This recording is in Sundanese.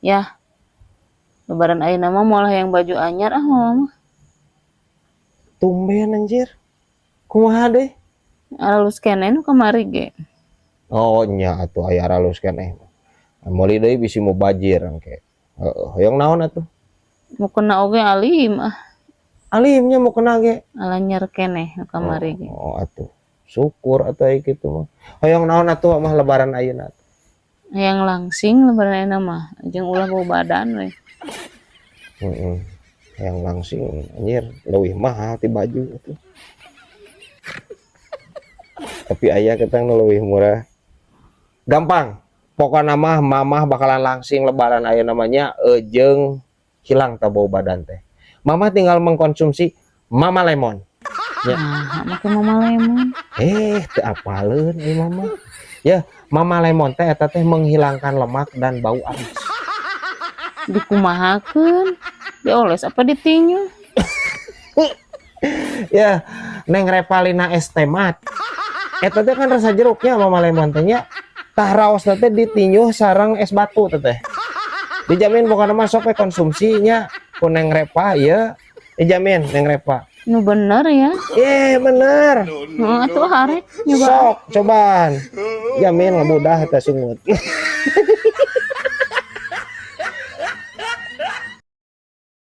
Ya. Lebaran ayeuna mah moal hayang baju anyar ah mama mah. Tumben anjir. Kumaha deh? Aralus keneh nu kamari ge. Oh nya atuh aya aralus keneh. Meuli deui bisi mubajir engke. Heeh, hoyong naon atuh? Mukena oge alim ah. Alimnya mukena ge. Alanyar keneh nu kamari ge. Oh, atuh. Syukur atuh aya kitu mah. Hoyong naon atuh mah lebaran ayeuna? Hayang langsing lebaran ayeuna mah, jeung ulah bau badan we. Heeh. Hayang langsing anjir leuwih mahal ti baju atuh. Tapi aya ketang nu leuwih murah. Gampang. Pokokna mah mamah bakalan langsing lebaran ayeuna mah nya jeung hilang ta bau badan teh. Mama tinggal mengkonsumsi Mama Lemon. Ya. Nah, make Mama Lemon. Eh, teu apaleun euy mama. Ya, Mama Lemon teh eta teh menghilangkan lemak dan bau amis. Dikumahakeun? Dioles apa ditinju? Ya, Neng Revalina S. Temat. Eta teh kan rasa jeruknya Mama Lemon teh nya. Tah raosna teh ditinjuh sareng es batu teh teh. Dijamin pokokna mah sok we konsumsinya ku Neng Repa ya. Dijamin Neng Repa. Nu bener ya. Eh, bener. Heeh, atuh arek nyoba. Sok, cobaan. Jamin ngabudah eta sungut.